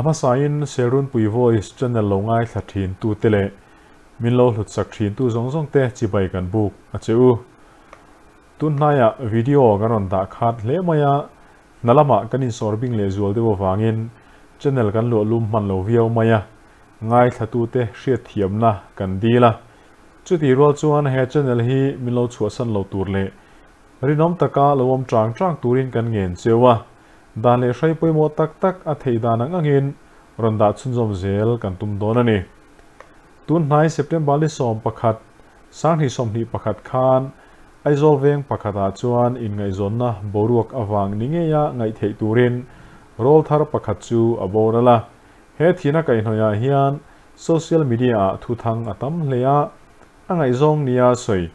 hmasain Serunpui Voice channel lo ngaithla thin tute leh min lo hlutsak thin tu zawng zawng te chibai kan buk a che u. Tunhnaiah video kan rawn dah khat hle mai a, hna lamah kan insawr bing leh zual deuh avangin channel kan luah lum hman lo viau mai a, ngaithla tute hriatthiamna kan dil a. Chutih rual chuan he channel hi min lo chhuahsan lo tur leh Rinawm taka lo awm chang chang turin kan ngen cheu a, dan leh hrai pawimawh tak tak a theih dan ang angin rawn dah chhunzawm zel kan tum dawn a ni. Tun hnai September ni 11, 2021 khan Aizawl veng pakhatah chuan inngaihzawnna boruak avang ni ngeia ngaih theih turin rawl thar pakhat chu a boral a. He thihna kaihhnawihah hian social media-ah thuthang a tam hle a, a ngaihzawng nia sawi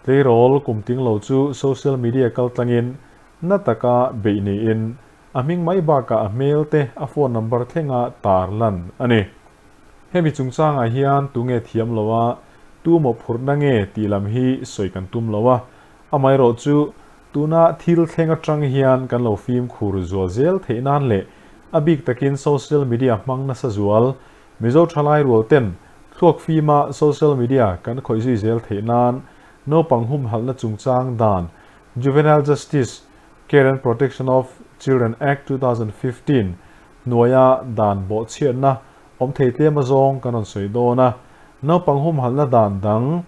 Tleirawl kum ting lo chu social media kal tlangin na taka beih niin a hming mai bakah a hmel te a phone number thlenga tar lan a ni. Hemi chungchangah hian tunge thiam lo a, tu mawhphurhna nge tih lam hi sawi kan tum lo a, amaherawh chu tuna thil thleng atang hian kan lo fimkhur zual zel theih nan leh a bik takin social media hmang nasa zual Mizo thalai rual ten thluak fima social media kan khawih zui zel theih nan naupang humhalhna chungchang dan Juvenile Justice, Care and Protection of Children Act 2015 hnuaia dan bawhchhiatna awm thei tlem azawng kan rawn sawi dawn a. Naupang humhalhna dan dang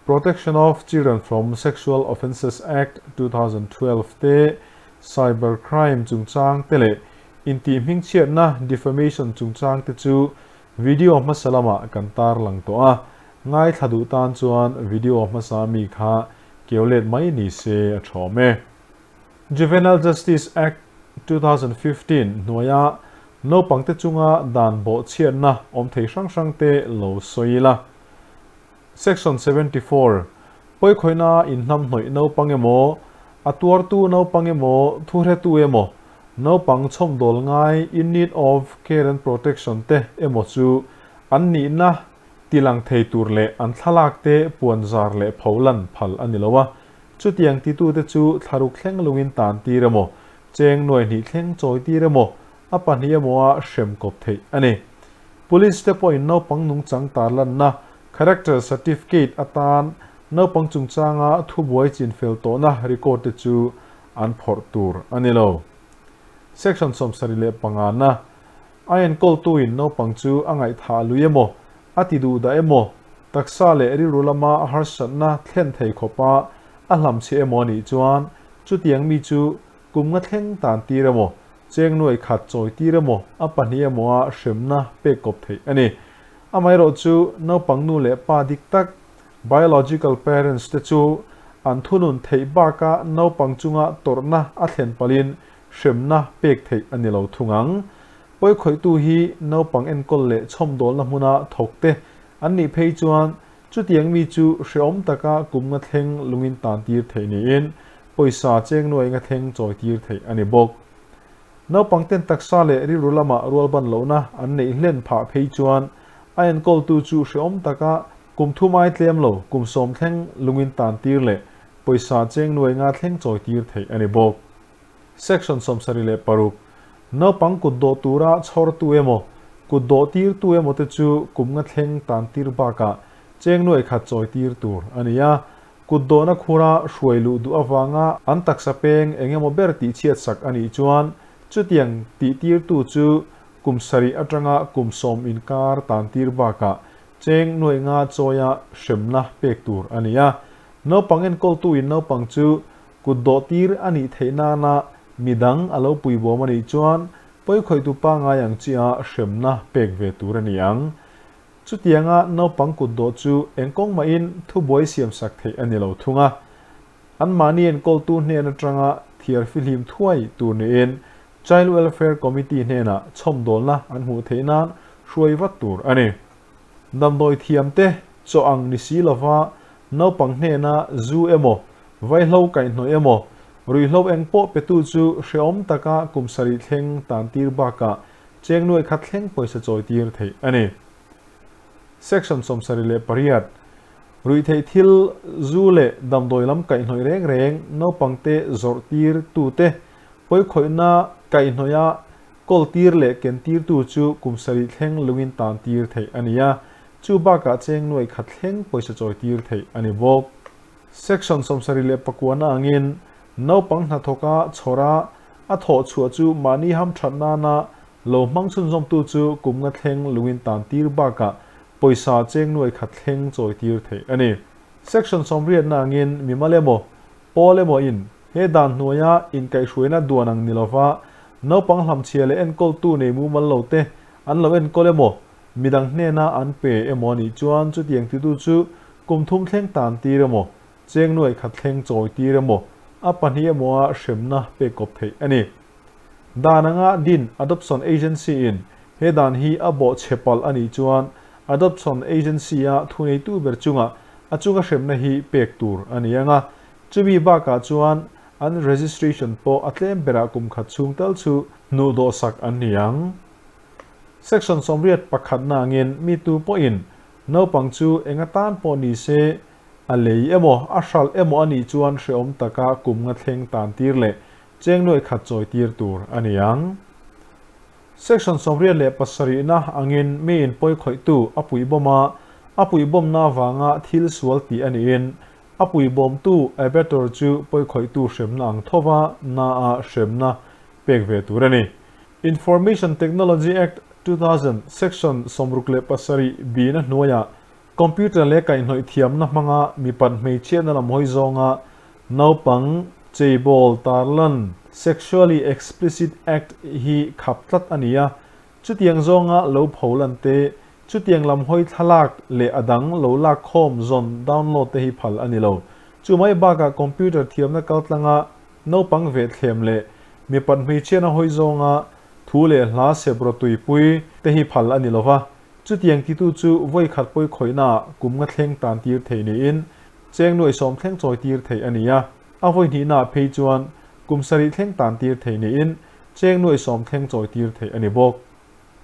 Protection of Children from Sexual Offences Act 2012 te, Cyber Crime chungchang te leh Intih hmingchhiatna, defamation, chungchang te chu video hmasa lamah kan tarlang tawh a, ngaithla duh tan chuan video hmasa mi kha keu let mai ni se a thawm e. Juvenile Justice Act 2015 hnuaia naupangte chunga dan bawhchhiatna awm thei hrang hrang te lo sawi ila. Section 74, Pawikhawihna inhnamhnawih naupang emaw, a tuartu naupang emaw, thuhretu emaw, naupang chhawmdawl ngai in need of care and protection te emaw chu an nihna tilang thei tur leh an thlalak te puanzar leh pholan phal a ni lo a. Chutiang titute chu thlaruk thleng lungin tan tir emaw, cheng nuai hnih thleng chawi tir emaw, a pahnih emaw a hrem kawp theih a ni. Police te pawhin naupang nungchang tarlanna, character certificate, atan naupang chungchanga thubuai chinfel tawhna record te chu an phawrh tur a ni lo. Section 75 na, A enkawltuin naupang chu a ngaihthah lui emaw, a ti duh dah emaw, taksa leh rilru lama a harsatna thlen thei khawpa a hlamchhe emaw a nih chuan chutiang mi chu kum nga thleng tan tir emaw, cheng nuai khat chawi tir emaw, a pahnih emaw a hremna pek kawp theih a ni. Amaherawh chu naupang nu leh pa dik tak, biological parents, te chu an thunun theih baka naupang chunga tawrhna a thlen palhin hremna pek theih a ni lo thung ang. Pawikhawihtu hi naupang enkawl leh chhawmdawlna hmuna thawk te an nih phei chuan chutiang mi chu hrehawm taka kum nga thleng lungin tan tir theih niin pawisa cheng nuai nga thleng chawi tir theih a ni bawk. Naupang ten taksa leh rilru lama rualban lohna an neih hlen phah phei chuan a enkawltu chu hrehawm taka kum thum ai tlem lo kum sawm thleng lungin tan tir leh pawisa cheng nuai nga thleng chawi tir theih a ni bawk. Section 76, Naupang kut dawh tura chhawrtu emaw, kut dawh tirtu emaw te chu kum nga thleng tan tir bakah cheng nuai khat chawi tir tur a ni a. Kut dawhna khura hruai luh duh avanga an taksa peng eng emaw ber tih chhiat sak a nih chuan chutiang tih tirtu chu kum sarih atanga kum sawm inkar tan tir bakah cheng nuai nga chawia hremna pek tur a ni a. Naupang enkawltuin naupang chu kut dawh tir a nih theih nana midang a lo puibawm a nih chuan pawikhawihtu pangngai ang chia hremna pek ve tur a ni ang. Chutianga naupang kut dawh chu eng kawng mahin thubuai siam sak theih a ni lo thung a. Anmahni enkawltu hnen atanga thiar fihlim thuai tur niin Child Welfare Committee hnenah chhawmdawlna an hmuh theih nan hruai vat tur a ni. Damdawi thiamte chaw ang ni si lova naupang hnena zu emaw, vaihlo kaihhnawih emaw, ruihhlo eng pawh petu chu hrehawm taka kum sarih thleng tan tir bakah Cheng nuai khat thleng pawisa chawi tir theih a ni. Section 78, Ruihtheih thil zu leh damdawi lam kaihhnawih reng reng naupangte zawrh tir tute pawikhawihna kaihhnawih a Kawl tir leh ken tirtu chu kum sarih thleng lungin tan tir theih a ni a, chu bakah cheng nuai khat thleng pawisa chawi tir theih a ni bawk. Section 74 na angin naupang hnathawka chhawra a thawh chhuah chu mahni hamthat nana lo hmang chhunzawmtu chu kum nga thleng lungin tan tir bakah pawisa cheng nuai khat thleng chawi tir theih a ni. Section 80 na angin mimal emaw, pawl emaw in He dan hnuaia inkaihhruaina duan ang ni lova naupang hlamchhia leh enkawltu nei mumal lo te an lo enkawl emaw, midang hnena an pe emaw a nih chuan chutiang titu chu kum thum thleng tan tir emaw, cheng nuaih khat thleng chawi tir emaw, a pahnih emawa hremna pek kawp theih a ni. Dan anga din Adoption Agency in he dan hi a bawh chhe palh a nih chuan Adoption Agency-a thuneitu ber chungah a chunga hremna hi pek tur a ni ang a, Chumi bakah chuan an registration pawh a tlem berah kum khat chhung tal chu hnuh dawhsak an ni ang. Section 81 na angin mi tu pawhin naupang chu eng atan pawh ni se a lei emaw a hralh emaw a nih chuan hrehawm taka kum nga thleng tan tir leh cheng nuaih khat chawi tir tur a ni ang. Section 87 na angin mi in pawi khawihtu a puihbawm a, a puihbawmna avanga thil sual tih a niin A puibawmtu abettor chu pawikhawihtu hremna ang thova na-a hremna pek ve tur a ni. Information Technology Act, 2000, Section 67 bina hnuaiah computer leh kaihhnawih thiamna hmanga mipat hmeichhiatna lam hawi zawnga naupang cheibawl tarlan, sexually explicit act, hi khap tlat a ni a, Chutiang zawnga lo pholan te, chutiang lam hawi thlalak leh a dang lo lak khawm zawn download te hi phal a ni lo. Chu mai bakah computer thiamna kaltlanga naupang ve thlem leh mipat hmeichhiatna hawi zawnga thu leh hla sep rawtuipui te hi phal a ni lo va. Chutiang titu chu vawi khat pawi khawihnaah kum nga thleng tan tir thei niin cheng nuaih sawm thleng chawi tir theih a ni a. A vawi hnihnaah phei chuan kum sarih thleng tan tir thei niin Cheng nuaih sawm thleng chawi tir theih a ni bawk.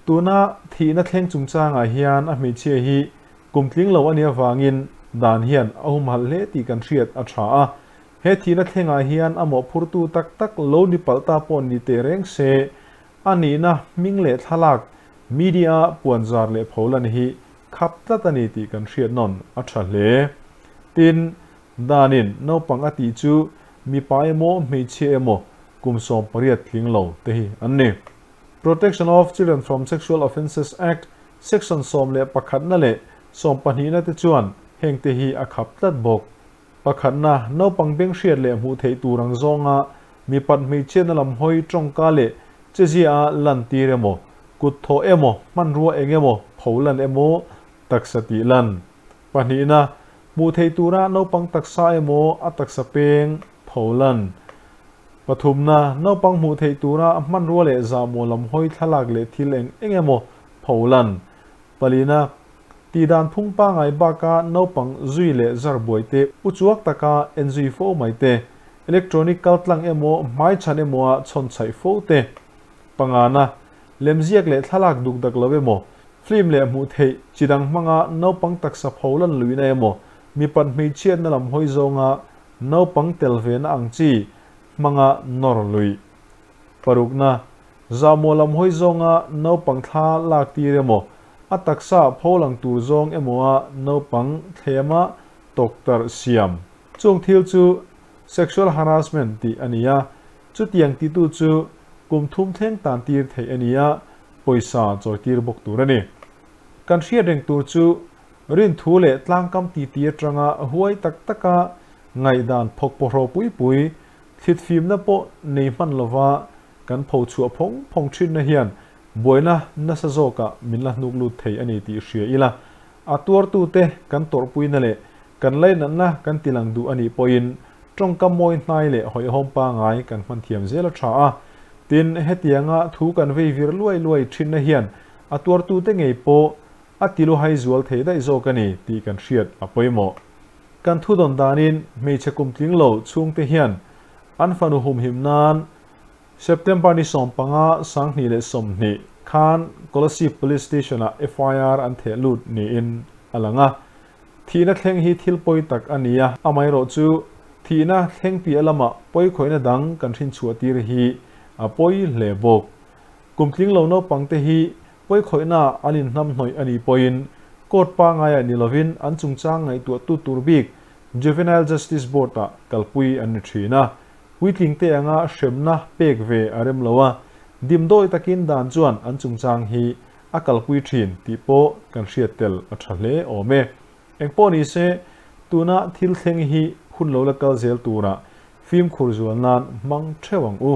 Tuna thihna thleng chungchangah hian a hmeichhia hi kum tling lo a nih avangin dan hian a humhalh hle tih kan hriat a tha a. He thihna thlengah hian a mawhphurtu tak tak lo ni palh ta pawh ni teh reng se, a nihna hming leh thlalak media puanzar leh pholan hi khap tlat a ni tih kan hriat nawn a tha hle. Tin, danin naupang a tih chu mipa emaw hmeichhia emaw kum 18 tling lo te hi an ni. Protection of Children from Sexual Offences Act Section 11 na leh 12 na te chuan heng te hi a khap tlat bawk. Pakhatna, naupang beng hriat leh hmuh theih tur ang zawnga mipat hmeichhiatna lam hawi tawngka leh chezia a lan tir emaw, kut thawh emaw, hmanrua eng emaw, pho lan emaw, taksa tih lan. Pahnihna, hmuh theih tura naupang taksa emaw a taksa peng pho lan. Pathumna, naupang hmuh theih tura hmanrua leh zahmawh lam hawi thlalak leh thil eng eng emaw pho lan. Palina, tihdan phung pangai baka naupang zui leh zar buai te, uchuak taka en zui fo mai te, electronic kaltlang emaw hmaichhan emaw a chhawn chhaih fo te. Pangana, lemziak leh thlalak duk dak lo emaw, film leh hmuh theih chi dang hmanga naupang taksa pho lan luihna emaw, mipat hmeichhiatna lam hawi zawnga naupang tel vena ang chi hmanga nawr luih. Parukna, zahmawh lam hawi zawnga naupang thla lak tir emaw, a taksa pho lang tur zawng emawa naupang thlema tawktarh siam. Chung thil chu sexual harassment tih a ni a, chutiang titu chu kum thum thleng tan tir theih a ni a, pawisa chawi tir bawk tur a ni. Kan hriat reng tur chu Rinthu leh tlangkam titi atanga huai tak taka ngaihdan phawk pawhraw pui pui, thlitfimna pawh nei hman lova kan pho chhuah phawng phawng thinna hian buaina nasa zawkah min la hnuk lut thei a ni tih hria ila, a tuartute kan tawrhpuina leh kan lainatna kan tilang duh a nih pawhin tawngkam mawi hnai leh hawihhawm pangai kan hman thiam zel a tha a. Tin, hetianga thu kan vei vir luai luai thinna hian a tuartute ngei pawh a tilu hai zual thei daih zawk a ni tih kan hriat a pawimawh. Kan thu dawn danin hmeichhe kum tling lo chhungte hian an fanu humhim nan September ni 15 2020 khan Kolasib Police Station-ah FIR an theh lut niin a lang a. Thihna thleng hi thil pawi tak a ni a, amaherawh chu thihna thleng piah lamah pawikhawihna dang kan hrinchhuah tir hi a pawi hle bawk. Kum tling lo naupangte hi pawikhawihnaah an inhnamhnawih a nih pawhin court pangaiah ni lovin an chungchang ngaihtuahtu tur bik Juvenile Justice Board-ah kalpui an ni thin a. Puitlingte anga hremna pek ve a rem lo a, dimdawi takin dan chuan an chungchang hi a kalpui thin tih pawh kan hriat tel a tha hle awm e. Engpawh ni se, tuna thil thleng hi hun lo la kal zel turah fimkhur zual nan hmang theuh ang u.